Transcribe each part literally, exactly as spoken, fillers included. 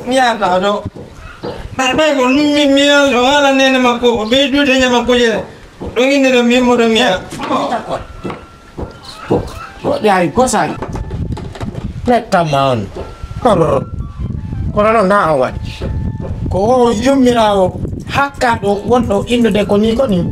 Mi yaata ɗo. Ɓay, ɓay ko mi, mi, mi yaata ɗo, haala nene makko, o ɓeydude ñama kujere. Ɗo innde ɗo mi, mo ɗo mi yaata. Waɗi hay gosaani. Mettamma on. Kono noon na o waɗi. Ko o yummiraawo hakkaaɗo wonɗo inndude ko nii ko nii.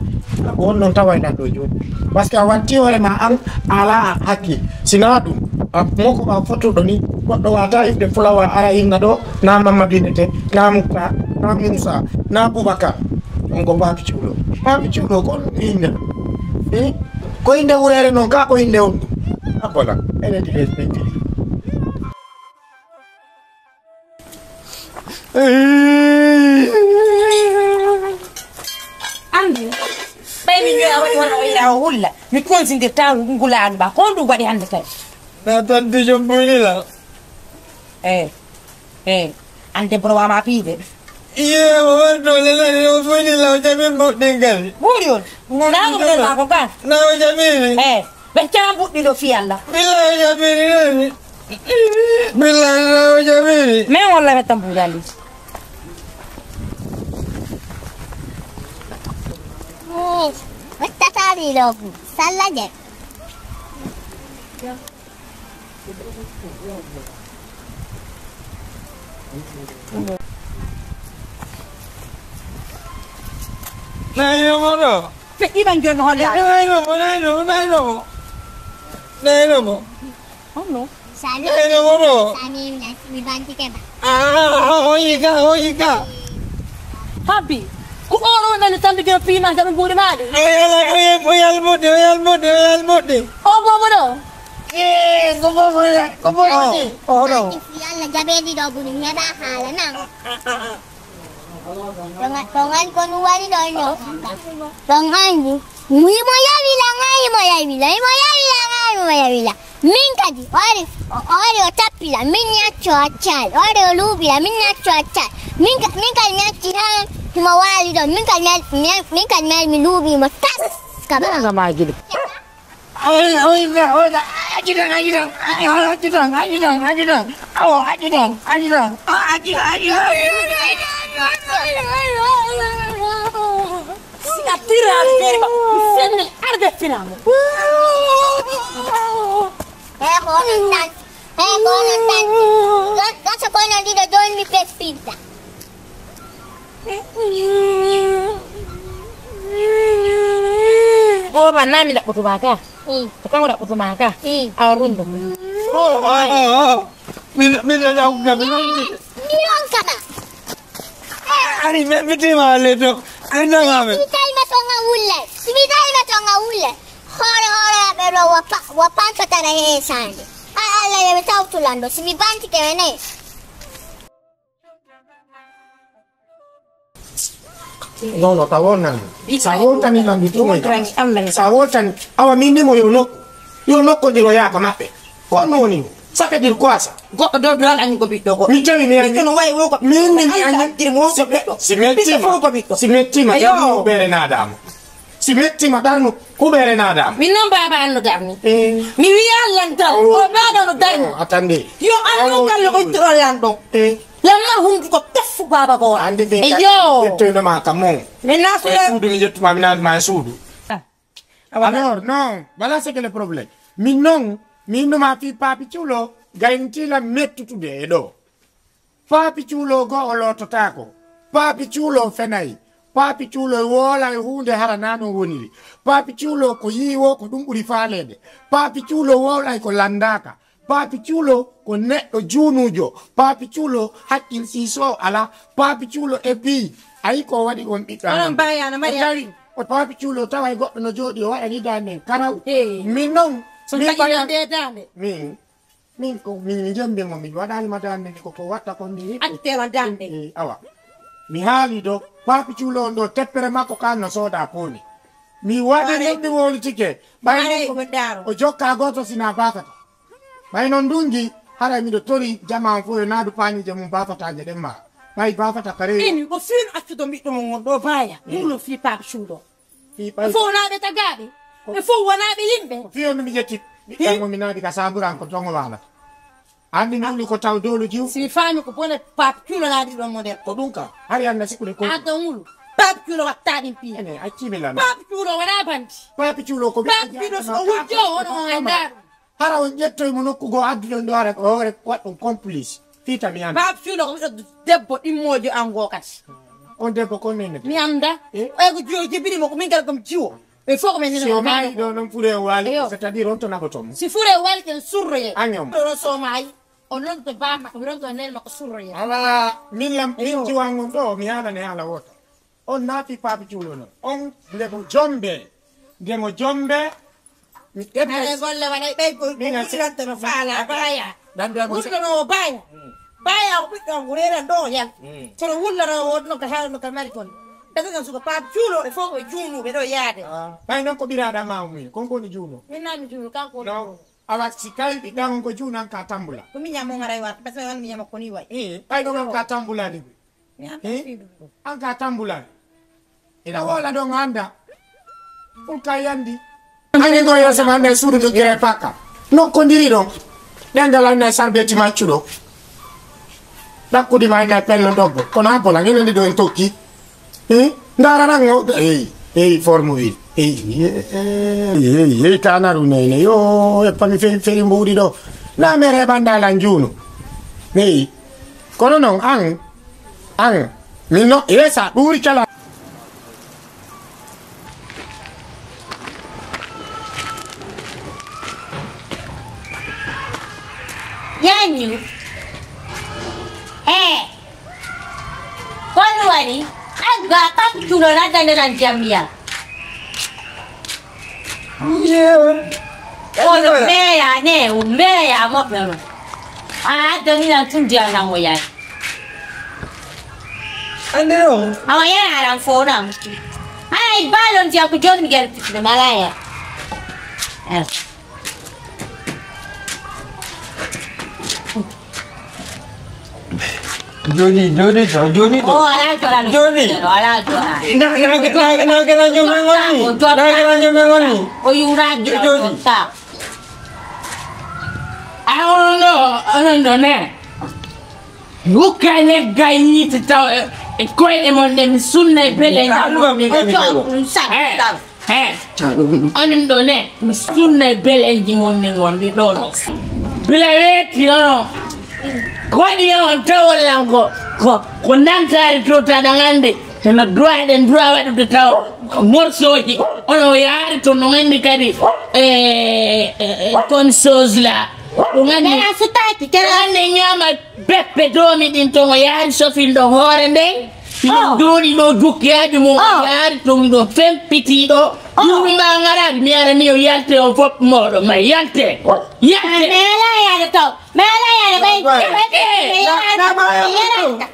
Ko on noon tawa e ɗan ɗo jooni. Parce que a watti hoore ma an, a alaa hakkil. Si naa ɗum, a moko ɓa fotuɗo ni, goɗɗo wata iɓde fulawa ara inna ɗo, na Mamadou innete, na Mukta, na Moussa, na Boubacar. On ko Papi Cuulo. Papi Cuulo ko on innde. Eh? Ko innde wureere noon, ka ko innde on ɗum. Abbola, enen ɗi ɓe ɓe. Anndu, ɓay mi ñoya waɗi wona o ila o hulla, mi konsindirta ngulaandu ba, ko ɗum waɗi hannde kay? Na tanti jom buynila. Eh, eh, an debbo no wama piide. Iye, o wonto lelani o buynila o jaɓi mboɗɗin kadi. Ɓuuri on, na ɗum ɗon ma ko ka? Na o jaɓiri. Eh, ɓe cama mbuɗɗi ɗo fi Allah. Billa o jaɓiri nani. Billa na o jaɓiri. Men walla ɓe tambuɗe aliji. Wattataɗi ɗo bu salla je. Nayi ɗomo ɗo. Feƴƴiɓan joni holla. Nayi ɗomo, nayi ɗomo, nayi ɗomo. Nayi ɗomo. Honno? Sani. Nayi ɗomo ɗo. Sani mi mi banti keba. Ah, hoyi ka, hoyi ka. Habbi. Ko oɗo wonani tambi jom piima jaɓe mbuuɗi maɗi. Oyal, oyal, oyal moɗɗi, oyal moɗɗi, oyal moɗɗi. O bomo ɗo. Ee, ko bomo ɗo, ko bomo ɗo. O ɗo. Yalla jaɓeɗi ɗo buni mi heɓa haala nan. Ɗon an ko ɗum wari ɗon ɗo. Ɗon anndi. Himo yawila nga, himo yawila, himo yawila nga, himo yawila. Min kadi, o ari, o ari o tappila, min mi acci o accaali. O ari o luuɓila, min mi acci o accaali. Min ka, min kadi mi acci haa himo waali ɗon. Min kadi mi ari, mi ari, min kadi mi ari mi luuɓi mo tas. Ka ba. Nga ma gidi. Oy, oy, oy, oy, acci tan, acci tan, acci tan, acci tan, acci tan, awo, acci tan, acci tan, acci tan, acci tan. Si a tiraali feere ba, mi senne arde finamo. He ko onon tan, he ko onon tan. Gasa ko onon ɗiɗo jooni mi pespinta. Booba na mi ɗaɓɓotuma ka. Ko kanko ɗaɓɓotuma ka. Awa rundu. Min min da ku gabe nan. Ni on kama. Ari me mi tima le to. Ai na ga me. Mi tai ma to nga wulle. Mi tai ma to nga wulle. Hore hore be ro wa pa wa pa to tara he sande. Ai Allah ya tawtulando. Si mi banti ke ne. Non, non, tawo nan. Sa woltani nan mi tuma. Sa woltani. Awa min ni mo yo nokku. Yo nokku ndiro yaka maɓɓe. Ko non ni. Saka dir ko asa. Goɗɗo dow duran ani ko ɓiɗɗo ko. Mi tawi mi ani. Ɓiɗɗo no wayi wo ko. Min ni mi ani. Dir mo so ɓiɗɗo. Si metti. Ɓiɗɗo fof ko ɓiɗɗo. Si metti ma. Yo. Bere na damo. Si mettima ɗarnu huɓere naadaama. Min noon baaba Alla darni. Mi wiya Alla dar o baaba no darni. Attendez. Yo Alla kala o ittoro lan ɗon. Lamma hunduko teffu baaba ko. Ande ɓe ƴettoyno ma kam mo. Min nasuɗo. Suudu mi ƴettuma mi naatma e suudu. Alors non, voilà ce que le problème. Min noon mi innuma fii Papi Cuulo gayntiila mettutude e ɗo. Paapi cuulo goo o loototaako. Paapi cuulo fenay. Paapi cuulo woolay huunde hara naa noon woniri. Paapi cuulo ko yii woo ko ɗum ɓuri faaleede. Paapi cuulo woolay ko lanndaaka. Paapi cuulo ko neɗɗo juunuujo. Paapi cuulo hakkil siisoowo alaa. Paapi cuulo e piyi. Ayi ko waɗi on ɓiɗɗo amen. Onon mbayaano mari. O tawi o paapi cuulo tawa e goɗɗo no jooɗi o waɗani daande en karaw. Min noon. So min mbayaano. Min. Min ko min mi jombi mo min waɗani ma dande ko ko watta kon ndi. Atti tela dande. Eh, awa. Mi haali do papi cuulo on do teppere makko kan no soda koni. Mi waɗi ɗum mi wowlitike. Ɓay o jokka gooto sina bafata. Ɓay noon ndungi haray miɗo tori jama on fof yo naadu pañiije mum bafataaje ɗen ma. Ɓay bafata kare. Emi ko fiino accudo mbiɗɗo mo ngon ɗo baya. Ɗum no fii papi cuuɗo. Ɓe fof wonaaɓe tagaaɓe. Ɓe fof wonaaɓe yimɓe. Ko fii on mi ƴetti ɓiɗɗan mo mi naati ka saaburan ko toon o waalata. Anndi ngulu ko taw doolu jiw? Si mi faami ko bone, Pape Cuulo laaɗi ɗon mo nder. Ko ɗum ka? Hari anna sikkude ko. Adda ngulu. Pape Cuulo watta ɗin piya. Ene, accimi lan. Pape Cuulo wona bandi. Pape Cuulo ko Pape Cuulo so o wujjo, wono o anndaa ɗum. Hara on ƴettoy mo nokku goo, adduɗon ɗo, hara ko hoore waɗɗon complice. Fiita mi annda. Pape Cuulo ko ɓiɗɗo debbo ɗimmoojo an goo kadi. On debbo kon nene. Mi annda. Eh? Oya ko jiwo jibini mo, ko min kala ko mi jiwo. Ɓe fof ko men. Si o maayi ɗo noon, fure o waali, c'est-à-dire on to naɓoto mo. Si fure o waali, ken surroye. Año mo. Ɗo so o maayi, o noddo baa makko, mi noddo nene makko surroye. Ala, min lam, min jiwan on ɗo, mi haalane haala wooto. On naati Pape Cuulo noon. On nde mo jombe, nde mo jombe, mi ƴetta. Haɗa golle waɗa e ɓey ko min a se- wullanto no faala baya. Wullanoo baya. Baya o ɓiɗɗo am ko reeran ɗo yan. Kono wullanoo wonno ko haalno ka mari kon. Ɓe ko suka Pape Cuulo ɓe fof ko juunuɓe ɗo yaade. Ah, ɓay noon ko ɓiraaɗa ma o muye, kon ko woni juuno. Min naa mi juuno, kanko woni juuno. Awa si kay ɓiɗɗa on ko juuno, an ka tambula. Ko miña mo ngaray wat, parce que wan miña makko ni way. Eh, ɓay ɗo an ka tambula de. Mi anndaa. Eh? An ka tambula. Ina woola ɗon annda. Ɗum ka yandi. Ani ɗo yeeso ma annda e suudu ɗo gere paka. Nokkodiri ɗon. Ɗengal annda e sarbeti maccuɗo. Ɗakkudi ma annda e pello doggo. Kono an pola, ngene ndi ɗo en tokki. Eh? Ndaranan o. Eyi, eyi, forme wi. Eyi, eyi, eyi, tanaru nene. Yo, e pami fe-, feri mbuuɗi ɗo. Na mere ɓandalan juunu. Eyi. Kono non an, an, min no, e sa ɗuuri cala. Yanyu. Eh. Kon wari, an ga kam tulo na dande nan jamiya. Yewe. Kono meya ne, o meya moɓɓe no. A addani nan tun diya nan o yayi. Ande no? Awa yana aran fo nan. Ay, balon diya ko joni gel pitne malaya. Eh. Joni, joni, joni, joni. Oh, alaa jola. Joni. Alaa jola. Na, na, na, na, na, joni ngoni. Na, na, joni ngoni. O yura joni. Joni. Sa. A onon ɗo, onon ɗo ne. Hukka leggal yiite taw e, e koyɗe mon ɗe mi sunna e bele. Alluwa mi, mi, mi, mi. Sa, sa. He, onon ɗo ne, mi sunna e beleeji mon ne ngonɗi ɗo ɗo. Bila weeti ono, ko waɗi on tawol lan ko, ko, ko nantaari to taɗa ngannde, heno droit, eɗen droit waɗude taw morceauji, ono yaari to no ngannde kadi, e, e, e, comme chose là. Ɗum ngannde. Kala sutaaki, kala. Ngannde ñaama. Beppe doomi ɗin ton o yaari sofil ɗon hoore nden. Ɗum duuɗi ɗo dukkiyaaji mum o yaari ton ɗo fempiti ɗo. Duuɗi ma ngaraani mi arani o yalte on fof mooɗo ma yalte. Yalte. Mi ala yaade to. Mi ala yaade ɓay.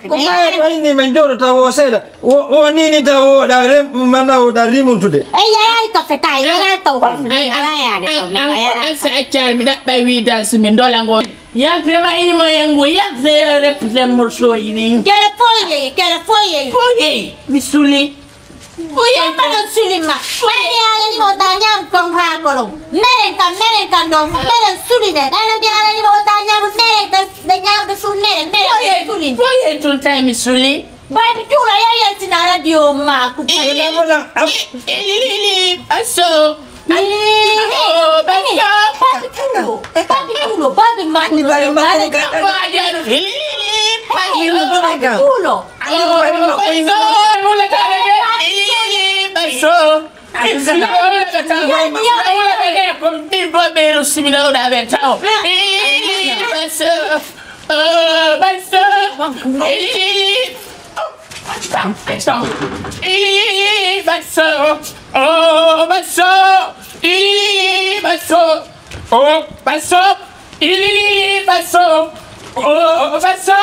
Ko ɓay to inni min jooɗo taw o seeɗa. O, o nini taw o ɗa rem, mana o ɗa rimuntude. Ey, yaay ko feta, yaay ko. Ala yaade to. An sa accaa mi ɗaɓɓay wiidan si mi ndola ngoo. Yaltema imo e ngu yaltera reppude morsoji ɗin. Kere foye, kere foye. Foye, mi suli. Foye. Mbaɗa suli ma. Ɓayde alani o da ñaam ton haa kolon. Meren kam, meren kam ɗon, meren suli ne. Ɓayde alani o da ñaam meren ɓe, ɓe ñaamde sun meren, meren ɓe suli. Foye tun tawi mi suli. Babi Cuulo yo yaltina radio ma ko. Ilili, ilili, aso. Ilili. Oh, babi. Babi Cuulo, babi Cuulo, babi ma. Ni babi ma. Ilili, babi Cuulo. Ilili, baso. Ilili, baso. Oh, baso. Ilili. Ii, baso, oh, baso, ii, baso, oh, baso, ii, baso, oh, baso,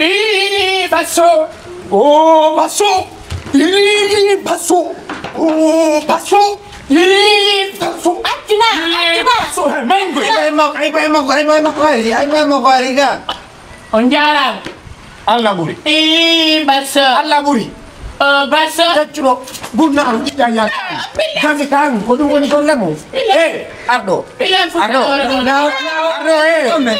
ii, baso, oh, baso, ii, baso, oh, baso, ii, baso. Accu na, accu na. Baso, eh, mango. Ay, bay mo, ay, bay mo, ay, bay mo, ay, ay, bay mo, ay, ga. On jaaraama. Allah ɓuri. Ii, baso. Allah ɓuri. Basa. Taccuɗo. Gunna am ƴiƴƴa yalta. Jami kan ko ɗum woni golle mum. E arɗo. Arɗo. Arɗo e.